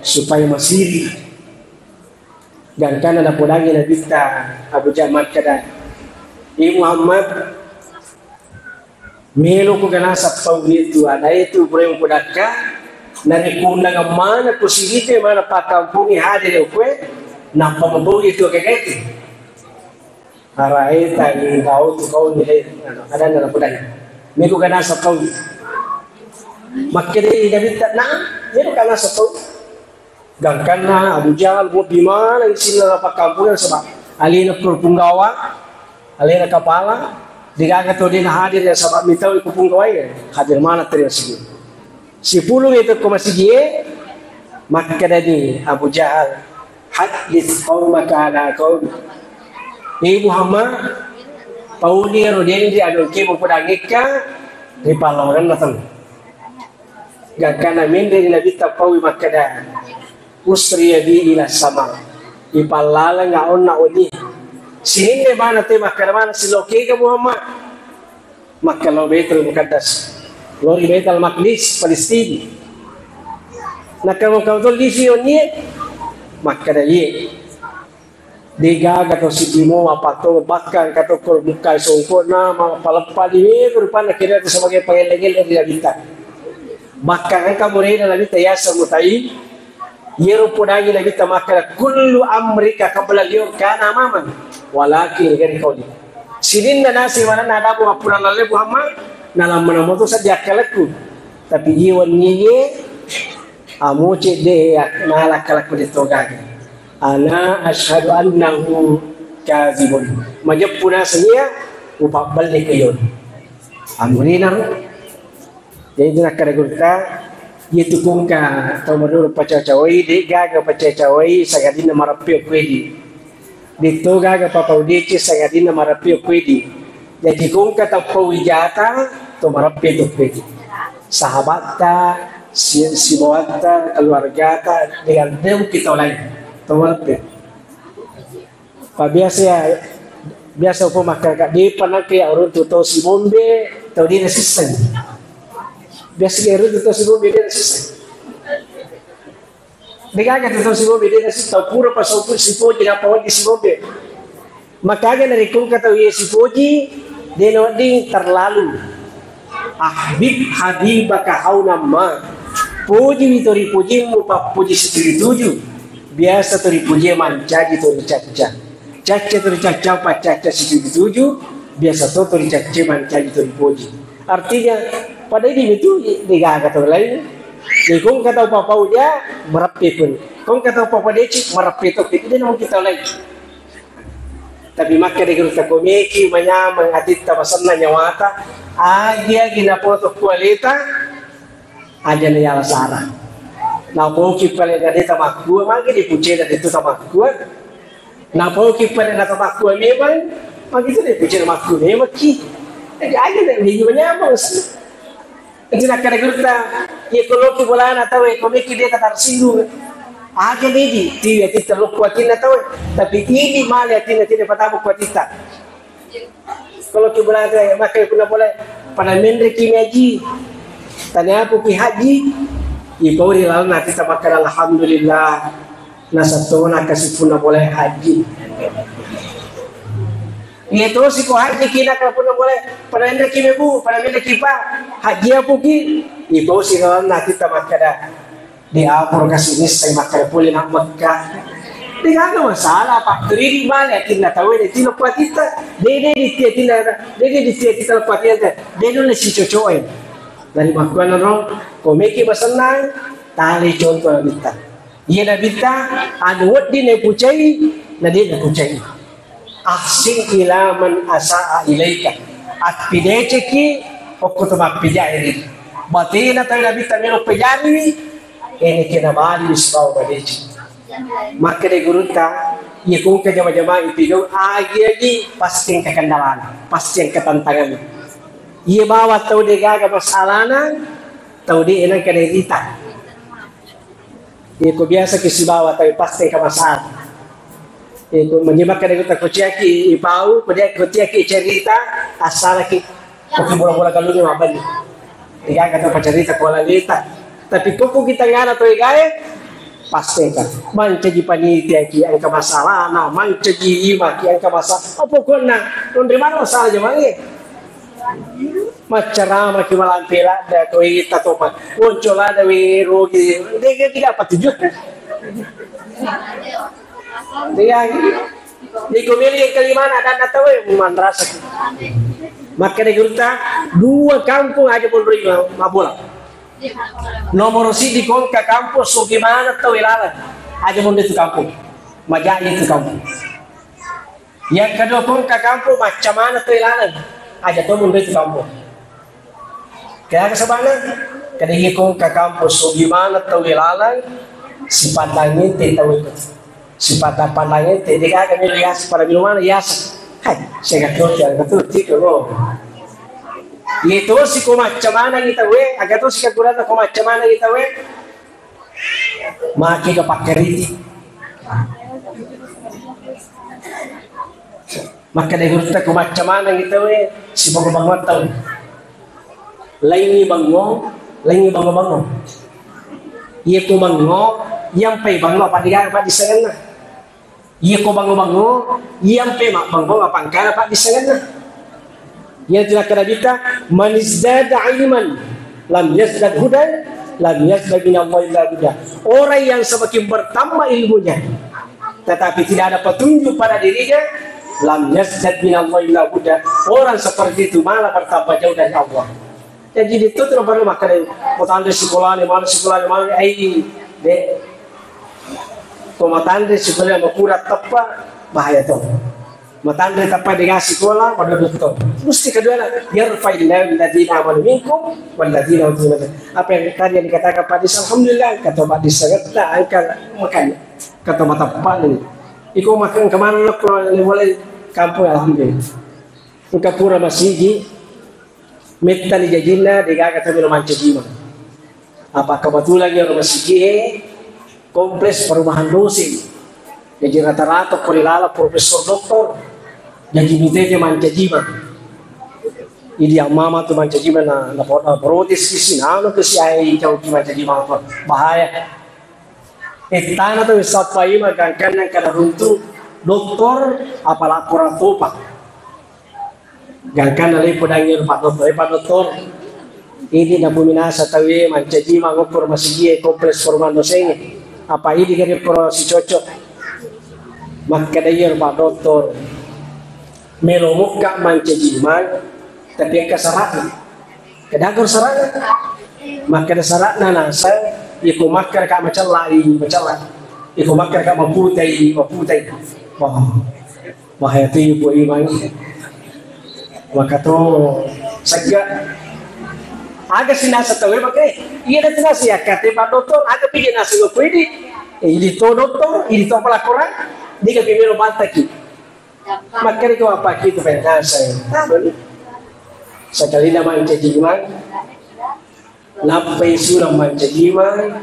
Supaya masiri. Gangkanna napodangi Nabitta Abu Jahal makkeda, "Eh Muhammad, melo ko ganasa pau itu ada itu pura yang kudakka, narekko undangan mana ko sirite mana pakkampungi hadir koe, nappa mabau itu kagak itu." Araita ni kau tu kau ni deh, ada dalam budaya. Mego ganasa kau. Makkeda Nabitta, "Nah, mego ganasa kau." Gangkanna Abu Jahal bobbi maneng silla la pakkampungan sebab alena kepala punggawa, alena kapala, degaga to dena hadir ya sebab mitau ku punggawa ya hadir mana terima sigi. Sipulung itu ko masigie, makkedani Abu Jahal, "Haddits qaumaka ala qaumi." Hei Muhammad, pauni ro denri anu engke mupodangekka ri pallawangenna tau. Gangkana menre ri Nabitta paui makkeda, "Usriya bi ila sama." Ipallaleng aonna oni. Sininna mana te makkeda mana silokega Muhammad. Makkeda lao Baitul Muqaddas. Lao ri Baitul Maqdis, Palestina. Nakkeda engka to lisi onnie? Makkeda iye. Degaga to siddi mo mapatto bakka engka to ko mukkai songkona mapaleppa di mego rupanna kira to sebagai pangelleng-elleng ri Nabitta. Bakka engka murena Nabitta yaseng mutai. Iyaro podangi Nabitta makkeda, "Kullu amrika qabla al-yawm kana amaman, walakin ghairi qauli." Sininna nasi manenna adamu appura lalle Muhammad, nalamma namoto seddi akkalakku. Tapi iya wenni ye, amoce de nala akkalakku de togaga. Ana asyhadu annahu kazibun. Majeppu naseng iya, upabballe ke yon. Amrina ro. Jadi, nakkeda gurutta, iyatu kongka tau maduro pacawa-cawai, de gaga pacawa-cawai, sangadinna marappe okkoe di. Detto gaga papau dece, sangadinna marappe okkoe di. Jadi, kongka tappau wijata, to marappe to okkoe di. Sahabatta, si-, sibawatta, keluargata, dengan dem kita lain. To marappe. Pa biasa ya, biasa upa makkeda, "Depa nangke ya uruntu tau sibombe, tau dena sisseng." Biasa ya uruntu tau sibombe dena sisseng. Degaga tu tau sibombe dena sisseng, tau pura pasau pura sipoji napa wedding sibombe. Makaga narekko engka tau ye sipoji, dena wedding terlalu. Ahbib habibaka haunan ma. Pojiwi to ripojimmu pappoji situju-tuju. Biasa to ripojie mancaji to ricacca. Cacca to ricacca paccacca situju-tuju. Biasa to to ricacca mancaji to ripoji. Artinya, pada ini itu degaga to lain. Jadi kongka tau papau dia merappe pun. Kongka tau papa deci merappe to. Jadi dia mungkin tau lain. Tapi makkeda gurutta, ko meki manyameng atitta masenna nyawata, agi-agi napoto kualeta, aja na yala sara. Napoki pale na deta makkua, magi dipucena detu tamakkua. Napoki pale na tamakkua memang, magi tu dipucena makkua memang ki. Jadi aja na manyameng. Enti nakkeda gurutta, "Iya ko loki bolana tau e, ko meki deka tarsinggung." Aja lidi, tiwi atitta lokku atinna tau e, tapi idi male atinna tidak patama ku atitta. Ko loki bolana tau e, maka kuna boleh pada menre ki haji. Tanya apa ki haji? Ipauri lalu nanti tabakar alhamdulillah. Nasattona kasi punna boleh haji. Iya tosi ko haji ki nakala punna boleh, pada enreki mebu, pada enreki pa, haji apuki, itosi lalanna kita makkada, di apur kasi nissai makkada pole na Mekka. Tidak ada masalah, Pak. Teridi male atinna tawe de tino kuatitta, dede di tia tina, dede di tia tina kuatitta, dede le si cocoe. Dari makkuana ro, komeki masennang, tali contoh nabitta. Iya nabitta, anu wedding napucai, na de napucai. Ahsin ila man asaa ilaika. Appideceki okko to mappejairi. Batena tau nabitta melo pejariwi, ene kena bali sibawa madeceng. Makkeda gurutta, iya kongka jama-jama ipigau agi-agi pasti engka kendalana, pasti engka tantanganna. Iya bawa tau de gaga masalana, tau de enang kena rita. Iya ko biasa ki sibawa, tapi pasti engka masalah. Itu menyimak kada kita kociaki ipau, kemudian kociaki cerita, asalaki. Oke, bola-bola galungnge mabbanni. Degaga to pacarita ko laleta. Tapi ko ku kita ngana to egae, pasti kan. Mancaji panitia ki engka masalahna, mancaji ima ki engka masalah. Oh, pokokna onre mana masalah jamangnge. Maccarama ki malampe ladda ko ita topa. Onco ladda we rogi. Dega tidak apa tujuh. Dega. Iko meli yang kelima na dan tawe manrasa. Makkeda gurutta, dua kampung aja monroi ma-, mabbola. Nomoro siddi ko engka kampung sogi maneng tau laleng. Aja monroi tu kampung. Majaji tu kampung. Yang kedua ko engka kampung macca maneng tau laleng. Aja to monroi tu kampung. Kega sabana? Kada iko engka kampung sogi maneng tau laleng, sipandang ente tau itu. Sipandang-pandang ente, degaga melo yaseng, pada melo maneng yaseng. Hai, sega to, sega to, tiko lo. Iya tosi ko macca maneng ita we, aga tosi kagurata ko macca maneng ita we. Maki ka pakkeriti. Makkeda gurutta ko macca maneng ita we, sibango-bango tau. Laingi bango, laingi bango-bango. Iya ko bango, iyampai bango apa digaga paddissengenna. Iya ko bango-bango, iyampe mabbangong apa engkana paddissengenna. Iya tu nakkeda Nabitta, "Man izdada ilman lam yazdad hudan, lam yazdad minallahi illa bu'da." Orang yang semakin bertambah ilmunya, tetapi tidak ada petunjuk pada dirinya, lam yazdad minallahi illa bu'da. Orang seperti itu malah bertambah jauh dari Allah. Jaji, itu tu perlu makkeda, ko tanre sikolana, mana sikolana, mana, ai, de. Ko matanre sikolana, makurang teppa, bahaya to. Matanre teppa dengan sikola, pada dokter. Mesti kedua lah, yarfa'illahu alladzina amanu minkum, walladzina utul ilma. Apa yang tadi yang dikatakan Pak Dis, alhamdulillah, kata Pak Dis, kata angka makan, kata mata Pak ini. Iko makan kemana, kalau mulai kampung, alhamdulillah. Engka pura masigi, mettani jajinna, degaga tau melo mancaji imang. Apa kebetulan iyaro masigie kompleks perumahan dosen. Jaji rata-rata ko ri laleng profesor doktor. Jaji mitete mancaji imang. Idi ammama tu mancaji imang na, na, na protes ki si, nano ke si ai jauh ki mancaji imang apa. Bahaya. Ettana tu sappai magangkanna kada runtu doktor apa laporan topa. Gangkanna lepo dangi ro Pak Doktor, eh, Pak Doktor, idi napuminasa tauwe mancaji imang okko ro masigie kompleks perumahan dosengnge. Apa idi gare pro si cocok? Makkeda iyaro Pak Doktor, melo mokka mancaji imang, tapi engka sara'na. Kedago sara'na? Makkeda sara'na naseng, iko makkeda ka macellai, macella. Iko makkeda ka maputai, maputai. Wah. Wahai tu ibu imang, maka to sega. Aga sinasa tauwe maka, iya na sinasa ya kate Pak Doktor, aga pije nasa go kuidi. Eh, idi to doktor, idi to pelakoran, dia ke pimiro bantaki. Makanya ke apa kita penasa. Sekali nama mancaji imang. Nappai surang mancaji imang,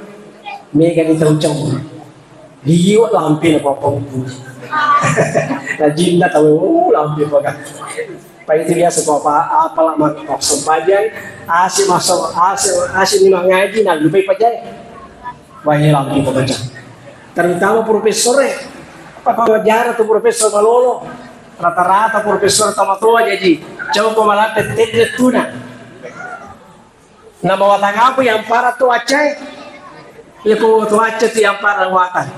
mega ni tau cong. Liwa lampe na papa upu. Rajinna tau, uh, lampe paga. Pai itu biasa ko apa, apa lama maksud pajai, asi masuk, asi, asi ni mangaji, na lupai pajai. Wah, ini lampe paga. Terutama profesor, eh. Apa pengajar tu profesor malolo. Rata-rata profesor tamatoa jadi. Coba malate tedde tuna. Na mawatang apa yang para to accae? Iya ko to acca tu yang para watang.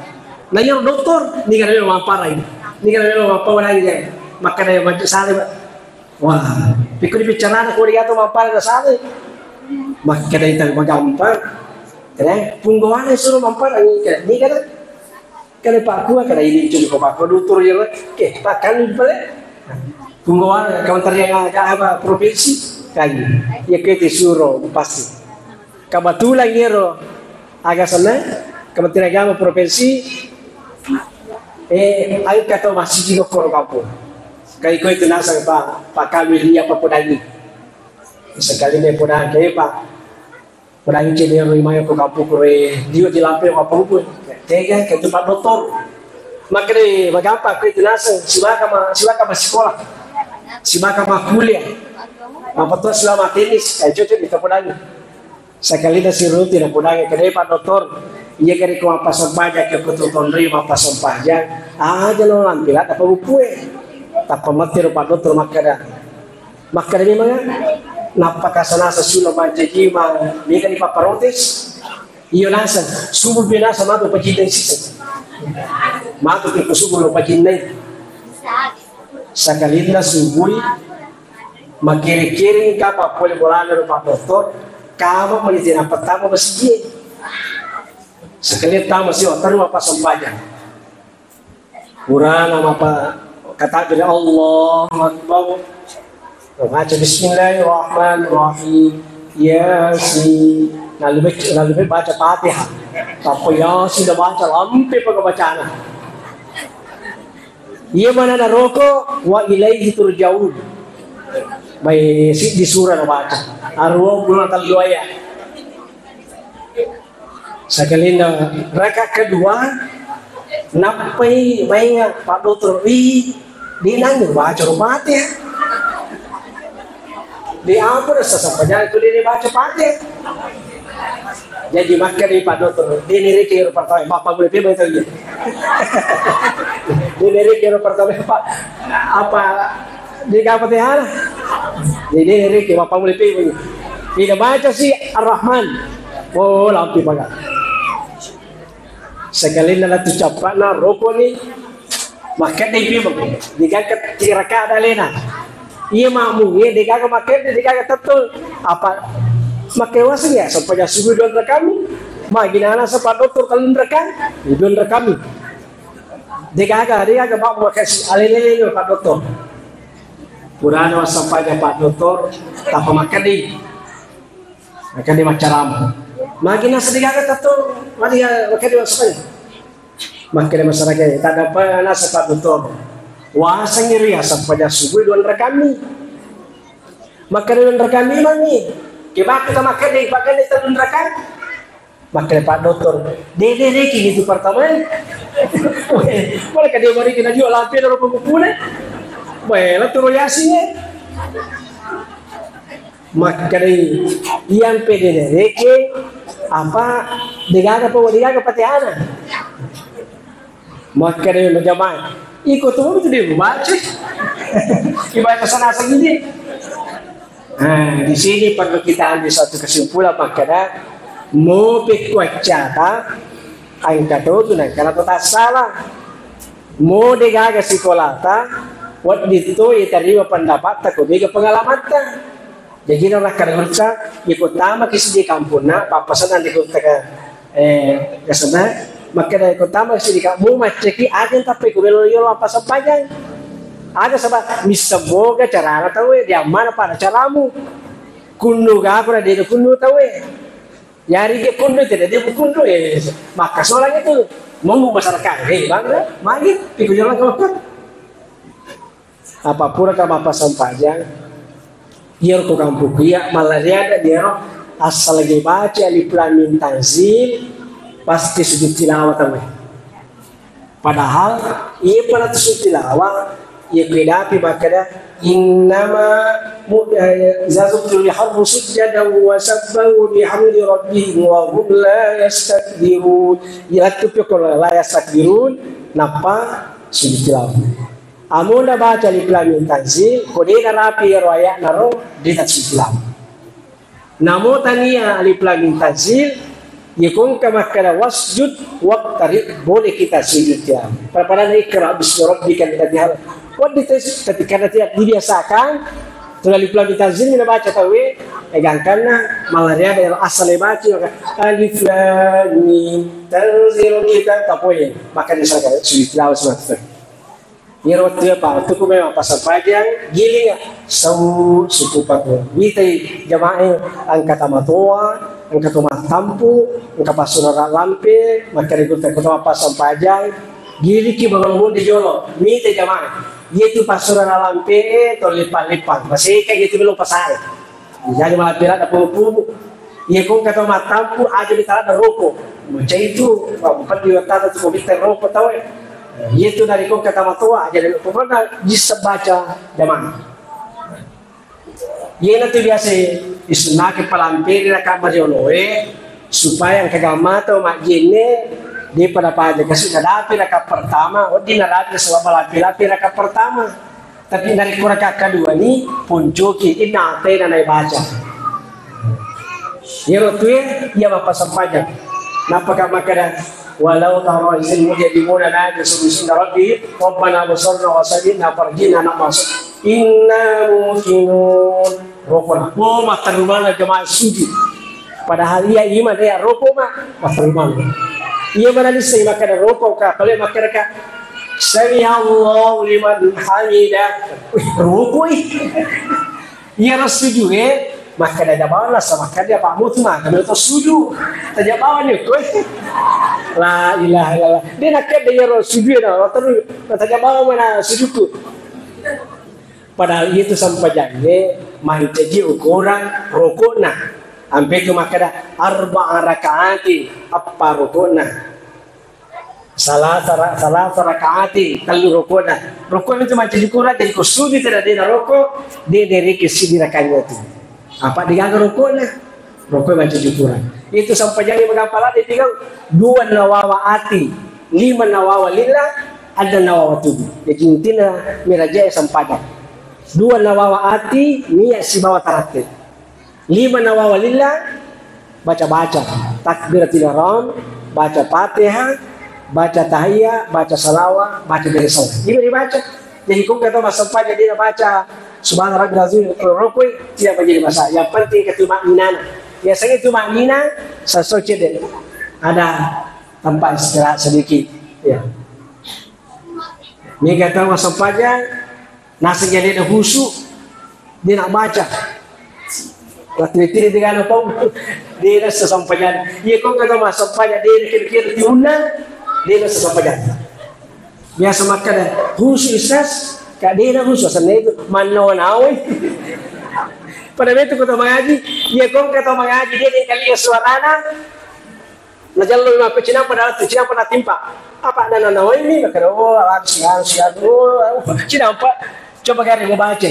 Na iya doktor, ni kada memang mampara ini. Ni kada memang mampara ini. Makkeda yang banyak salah, Pak. Wah, pikku di bicara ko dia tu mampara na salah. Makkeda itu magampang. Kena punggawana suruh mampara ini. Ni kada Kale pakkua, kale idi culi ko pakko dutur ya, ke, pakkalu pale. Punggawa kementerian aga-, apa, provinsi, kayu. Ya, ke, te suro, pasti. Kebetulan iyaro aga sana, Kementerian Agama provinsi, eh, ayo kata masih di koro kampung. Kayu ko itu nasang pa, pakkalu dia apa podani. Sekali ne podani, kayak, Pak. Padahal cedde ro imaya ko kampung kure, dio di lampe wa pupun. Tega ke tu Pak Doktor. Makkedai, "Magampang ko itu naseng, sibawa ma-, sibawa massikola, sibawa makkuliah, mappettuang sibawa mattenis, kan cocok ditapodangi." Sakalina siruti napodangi, kedai Pak Doktor, iya gari ko mappasempajang, ke ko tu tonri mappasempajang, aja lo lampi ladda pabuppue. Tappa matti ro Pak Doktor makkeda, makkeda memang, nappa kasa-nasa sulo mancaji ma, mega ni papparotes. Iyo naseng, subuh pi naseng matu pacinnai siseng. Matu pi ko subuh lo pacinnai. Sakalinna subui, makiring-kiring ka papole bolana ro Pak Doktor, kama mani tena pertama masjid. Sakalinna tama sio, terus apa sempajang. Purana mappa katakbir, Allahu Akbar. Baca Bismillahirrahmanirrahim. Yasin. Lalu baca, lalu baca Fatihah. Tappa Yasin da baca lampe paka bacana. Iya mana na roko, wa ilaihi turjaun. Bai siddi sura na baca. Arwa bulan tallu ayat. Sakalinna raka kedua, nappai mainga Pak Dokter, "Ih, de nangngi baca ro Fatihah. De apa rasa sapa jalan tu de baca Fatihah." Jadi makkeda Pak Dokter, "De nereke ro pertama, Bapak boleh pi tau iya. De nereke ro pertama, Pak, apa de ka Fatihah?" Jadi nereke Bapak boleh pi. Tidak baca si Ar-Rahman. Oh, lampi paga. Sakalinna latu cappa'na rokoni, makkedai memang, degaga tiraka dalena. Iya makmungnge, degaga makkeda, degaga tettong. Apa makkewaseng ya, sempajang subuh dua rakami. Maginana sepa Dokter tellung rakami, dua rakami. Degaga, degaga makmu makkeda alele Pak Dokter. Purana massempajang Pak Dokter, tappa makkeda. Makkeda maccarama. Magi nasa degaga tettong, magi ya, makkeda massempajang. Makkeda masyarakat, tadapa nasa Pak Dokter. Wasengngi ri sempajang subuh dua rakami. Makkeda dua rakami mangi. Ke bakka makkeda, makkeda tellung rakami. Makkeda Pak Dokter, de, de, de, kini tu pertama. Weh, malah kade mari kena jual lampe daro pemukule. Weh, lah turu Yasin, eh. Makkedai, "Iyampe de nereke, apa, degaga pa, degaga Fatihana?" Makkedai majamaah, "Iko tu tu de baca. Ibaca sana segini." Nah, di sini perlu kita ambil satu kesimpulan, makkeda, mo pekkuaccata, engka to tu nengka na to tassala. Mo degaga sikolata, wedding to itarima pendapatta ko mega pengalamatta. Jaji na nakkeda gurutta, iko tamaki siddi kampunna, pappasenna di gurutta ka, eh, kasena, makkeda iko tamaki siddi kampunna, mu maccaki, aja tappa iko melo yolo apa sempajang. Aga saba misseng moga carana tauwe, di ammana pada caramu. Kunnu ga pura de kunnu tauwe. Yari dia kundu, tidak dia kundu, eh, maka solang itu. Mau masyarakat, eh, bangga, magi, pikir jalan ke apa? Apa pura ka mappasampajang? Iyaro ko kampokku iya, mallariada iyaro, asal lagi baca alif lam mim tanzil, pasti sujud tilawah tauwe. Padahal iya pala tu sujud tilawah, iya ku idapi makkeda, "Innama mu-, eh, zazuktul harbu sujjadan wa sabbahu bihamdi rabbihim wa hum la yastakbirun." Iya tu pio ko la yastakbirun, nappa sujud tilawah. Amona baca alif lam mim tanzil, ko de narapi iyaro aya'na ro, de tasujud tilawah. Namo tania alif lam mim tanzil, iya ko engka makkeda wasjud waqtarib, boleh kita sujud tilawah. Pada-pada ikra bismi rabbikal ladzi khalaq. Wedding tasujud, tapi karena tidak dibiasakan, tu alif lam mim tanzil mina baca tauwe, eh, gangkanna, mallariada iyaro asal baca, maka alif lam mim tanzil kita tapoye, maka disangka sujud tilawah semata. Iyaro wettu iya, Pak, wettukku memang passampajang, gilinga, sau suku patu. Witai jamaah engka tamatoa, engka to mattampu, engka passurara lampe, makkeda gurutta ko to mappasampajang, giliki bangun di jolo, mitai jamaah. Iya tu passurara lampe, to lippang-lippang, maseka iya tu melo pasae. Jadi malah pira ada pubu-pubu. Iya ko engka to mattampu, aja di tala roko. Macam itu, Pak, peddi wattata tu ko bitta roko tauwe. Iyatu narekko engka tamatoa, jadi pokokna jisseng baca jamaah. Iyanatu biasa isunnaki palamperi raka marioloe, supaya engka gammata majjenne, depa napaja kasi nadapi raka pertama, wedding narapi saba malampe-lampe raka pertama. Tapi narekko raka kaduani, puncuki, inna atena naibaca. Iyaro tue, iya mappasempajang. Nappaka makkeda, "Walau tara idzil mujrimuna nadu fi husni rabbihim, Rabbana absarna wa sami'na farji'na na'mal salih, inna muqinun." Rokona. Oh, matterru maneng jamaah sujud. Padahal iya iman, iya roko ma, matterru maneng. Iya mana lisseng makkeda roko ka, kalau makkeda ka, "Sami Allahu liman hamidah." Wih, roko ih. Iyaro sujue, makkeda jabawang lasa makkeda Pak Mutma, kami to suju. Tajabawang ni koi. La ilaha illallah. Dia nakkeda iyaro sujue na, terus tajabawang mana sujuku. Padahal itu sampajangnge mancaji ukuran rukukna. Ampe tu makkeda arba'a raka'ati, eppa rukukna. Salasa ra-, salasa raka'ati, tellu rukukna. Rukukna itu mancaji ukuran, jadi ko sujud tidak dia rukuk, dia dari ke sini rakanya itu. Apa digaga rukukna? Rukuk mancaji ukuran. Itu sampajangnge magampala dia tinggal dua nawawa ati, lima nawawa lillah, ada nawawa tubuh. Jadi intinya miraja sampajang. Dua nawawa ati, niat sibawa tarattib. Lima nawawa lillah, baca-baca. Takbiratul ihram, baca Fatihah, baca tahiyya, baca salawa, baca beresawa. Ini dibaca. Jadi kung kata massempajang dia baca Subhana Rabbil Azim, rukui, tidak menjadi masalah. Yang penting ketumakninah. Biasanya tumakninah, sesuai cedek. Ada tempat istirahat sedikit. Ya. Mega tahu massempajang, naseng jadi ada khusyuk, dia nak baca. Latiri-tiri dengan apa? Dia rasa sampajang. Iya kok kata massempajang, dia kira-kira tiunna, dia rasa sampajang. Biasa makan dah, khusyuk Ustaz, kak dia dah khusyuk, sana itu, mana nawai. Pada itu kata mengaji, iya kok kata mengaji, dia yang kali suarana, Najallo mako cinampa dalam tu, cinampa natimpa. Apa nana nawaini? Makkeda, oh, langsung, langsung, oh, cinampa. Coba gare mau baca.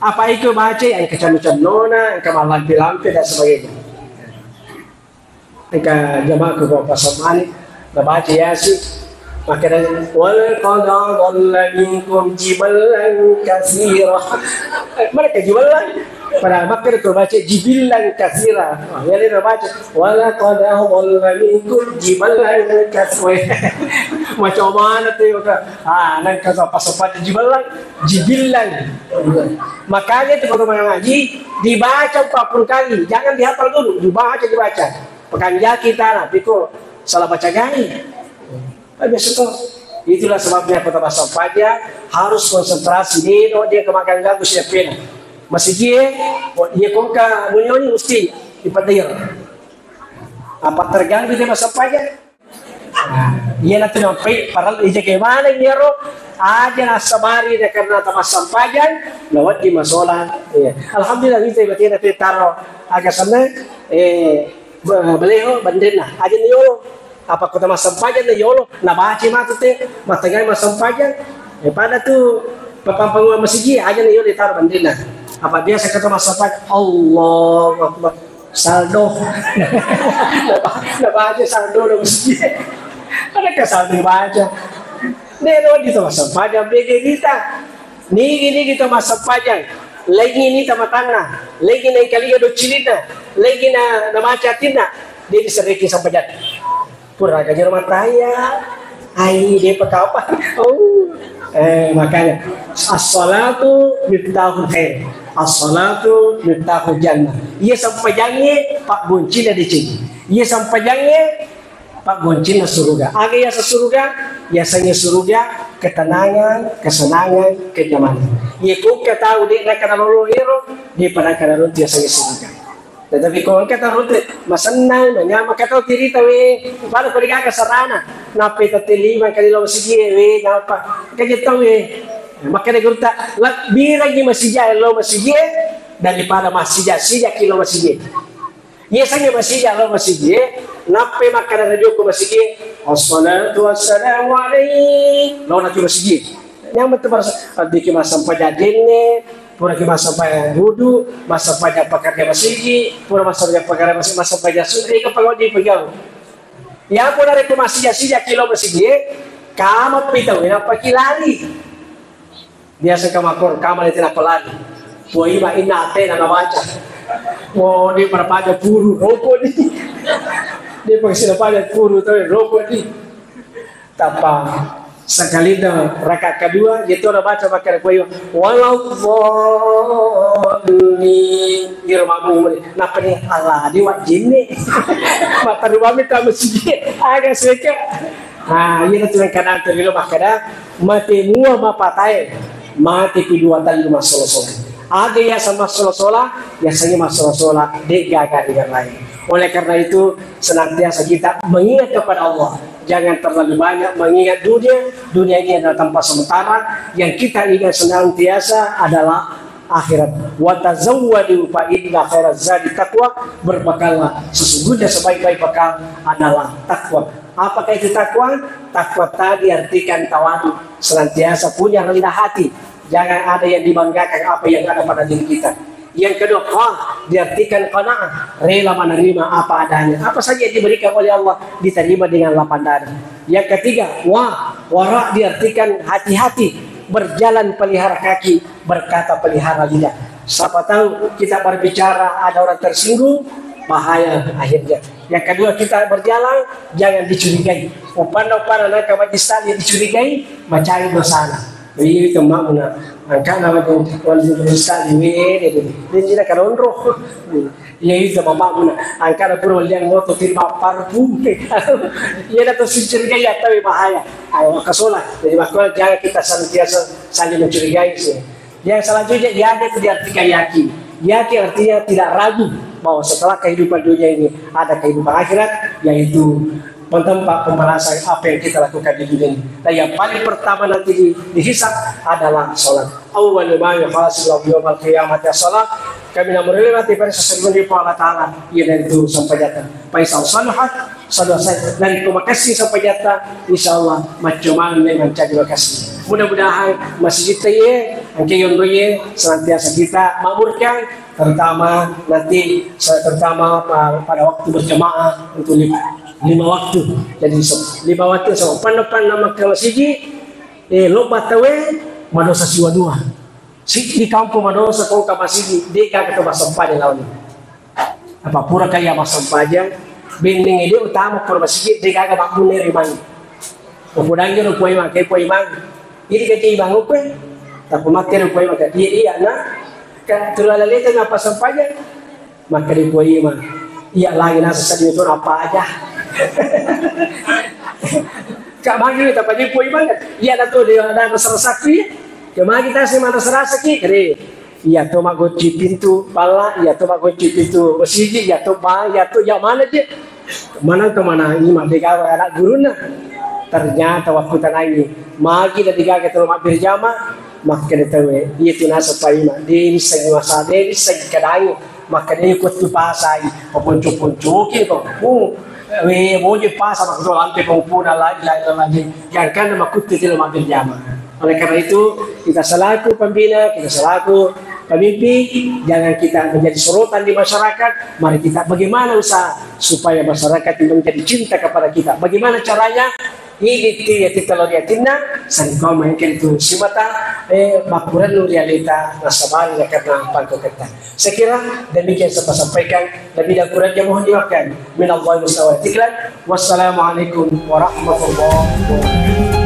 Apa itu baca? Engka canno-cannona, engka mallampe-lampe dan sebagainya. Engka jamaah ke bapak samani, nabaca Yasin. Makkeda, "Wa laqad adalla minkum jiballan katsira." Eh, mereka jiballan. Padahal makkeda ko baca jibillan katsira. Wah, iya lena baca, "Wa laqad adalla minkum jiballan katsira." Macam mana tu, ya, Kak? Ah, nang kata pas sepatu jiballan, jibillan. Makanya itu kalau mengaji, dibaca empat puluh kali. Jangan dihafal dulu, dibaca, dibaca. Pekanjaki tanah, piko salah baca gai. Kan biasa toh. Itulah sebabnya kota Basampaja harus konsentrasi, deno dia kemakan gagu siapena. Masigi, oh, dia kongka munyoni mesti dipatir. Apa terganggu dia Basampaja? Nah, iya nanti nampai parallu ija ke mana iyaro aja nasabari dia karena ta Basampaja, lewat di masola. Iya. Alhamdulillah, kita ibatina taro aga sana, eh, Be-, baleho bandenna, aja ni yolo. Apa kota massempajang na yolo, nabaca matu te, mattegai massempajang. Eh, pada tu pappangua masigi, aja ni yolo taro bandenna. Apa biasa kota massempajang, Allahu Akbar. Saldo. Naba-, nabaca saldo na masigi. Ada ke saldo baca. Nero di to massempajang, bege dita. Nigi-nigi to massempajang, laingi ni tamatanna, laingi na engkaliga doccilinna, laingi na, namaca atinna, de diserreki sampajang. Puraga jero mataya, ai, de pakapa. Oh. Eh, makanya, as-salatu miftahul khair. As-salatu miftahul jannah. Iya sampajangnge paggoncinna deceng. Iya sampajangnge paggoncinna suruga. Aga yaseng suruga? Yasengnge suruga ketenangan, kesenangan, kenyamanan. Iya ko engka tau de' nangka nalolo ero, de' pa nangka naruntu yasengnge suruga. Tetapi ko engka tau runtu masennang, manyameng, engka tau cerita we, pada ko degaga sarana, nappa tette lima kali lao masigi we, nappa engka je tau we. Makkeda gurutta, lebbirengngi masigi lao masigi daripada massija-sijaki lao masigi. Yasengnge masigi, lao masigi, nappai makkeda radio ko masigi, Wassalatu wassalamu alaihi. Laona ki masigi. Nyameng tu marasa, addiki massempajang jenne, puraki massempajang wudu, massempajang pakarja masigi, pura massempajang pakarja masigi, massempajang sunna, ega pangodi pegau. Ya pura rekko masija-sija ki lao masigi, kama pitau, nappa ki lari. Biasa ka makkoro, kama le tena pelari. Pua ima inna atena nabaca. Oh, de pada pada puru roko ni. De pasti pada pada puru tapi roko ni. Tappa sekali dah rakaat kedua, itu nabaca makkeda pua ima. Waladdallin. Iro makmum. Nappa ni Allah di wajinni. Mataru mami tamu sigi. Aga seka. Nah, iya tu yang kadang terlalu makkeda. Mate mua mapatae, mate pi dua tellu massola-sola. Aga yaseng massola-sola, yasengnge massola-sola, de'gaga rigarai. Oleh karena itu, senantiasa kita mengingat kepada Allah. Jangan terlalu banyak mengingat dunia. Dunia ini adalah tempat sementara. Yang kita ingat senantiasa adalah akhirat. Wa tazawwadu fa inna khairaz zadi taqwa. Berbekallah. Sesungguhnya sebaik-baik bekal adalah takwa. Apakah itu takwa? Takwa tadi artikan tawadu, senantiasa punya rendah hati. Jangan ada yang dibanggakan apa yang ada pada diri kita. Yang kedua, qah, diartikan qanaah, rela menerima apa adanya. Apa saja yang diberikan oleh Allah, diterima dengan lapang dada. Yang ketiga, wa, wara, diartikan hati-hati, berjalan pelihara kaki, berkata pelihara lidah. Siapa tahu kita berbicara, ada orang tersinggung, bahaya akhirnya. Yang kedua, kita berjalan, jangan dicurigai. Upanna-upanna nangka majjis taklim dicurigai, macai dosana. Iya itu makmuna. Angkana majjis taklim, wede. Ini tidak kadonro. Iya itu bapakmuna. Angkana pura liang moto timba parfum. Iya itu dicurigai ya, tapi bahaya. Ayo, kasola. Jadi, makanya jangan kita senantiasa saling mencurigai sih. Yang selanjutnya, yakin itu diartikan yakin. Yakin artinya tidak ragu bahwa setelah kehidupan dunia ini ada kehidupan akhirat, yaitu tempat pembalasan apa yang kita lakukan di dunia ini. Dan yang paling pertama nanti di, dihisab adalah salat. Awwalu ma yuhasibu yaumal qiyamati as-salat. Kami namu rela mati pada sesuatu di Allah Ta'ala, yaitu sampajata. Fa iza salahat, salaha. Dan ko makessing sampajatta, insya Allah, maccomanne mancaji makessing. Mudah-mudahan masjid ye, angke yondo ye, senantiasa kita makmurkan, terutama nanti, terutama pa-, pada waktu berjamaah untuk lima, lima waktu. Jadi, se-, lima waktu, so, panna-panna makka masigi, eh, loba tawe, madosa siwa dua. Siddi kampong madosa ko engka masigi, de gaga to massempajang laoni. Apa pura kaya massempajang, benneng ede utama ko masigi, de gaga mabbunne ri mangi. Ko podangi ro kuai mangke, kuai mangi. Idi kake ibang ko, tapi mate ro kuai mangke, iya, iya, na. Ka turu ala lete na passempajang. Makkeda Puang Imang, iya lagi naseng seddi tu apa aja. Kak magi tapajui Puang Imang, iya na tu dia ada rasa-rasa ki. Ke magi taseng mana rasa-rasa ki, kere. Iya tu maggonci pintu palla, iya tu maggonci pintu masigi, iya tu ba, iya tu ya mana je. Manang ke mana ini mah degawa anak guruna. Ternyata waktu tanangi, magi na degaga tu mabbere jama, makkeda tawe, iya tu naseng Puang Imang, de nissengi masa, de nissengi kedangi. Makkedai ko tu pasai, paponco-poncoki ko. Uh, we, moje pasa makkuto lampe ko puna la ilaha illallah. Jangan makkutte tilo mabbere jama. Oleh karena itu, kita selaku pembina, kita selaku pemimpin, jangan kita menjadi sorotan di masyarakat. Mari kita bagaimana usaha supaya masyarakat itu menjadi cinta kepada kita. Bagaimana caranya? Idi ti yati telor yatinna, sangkau maengkeng tu simata, eh, makkurennu ri aleta, nasabari nakarna pangkoketta. Saya kira demikian saya sampaikan. Lebih dan kurangnya mohon dimaafkan. Minallahi mustawatiqlan. Wassalamualaikum warahmatullahi wabarakatuh.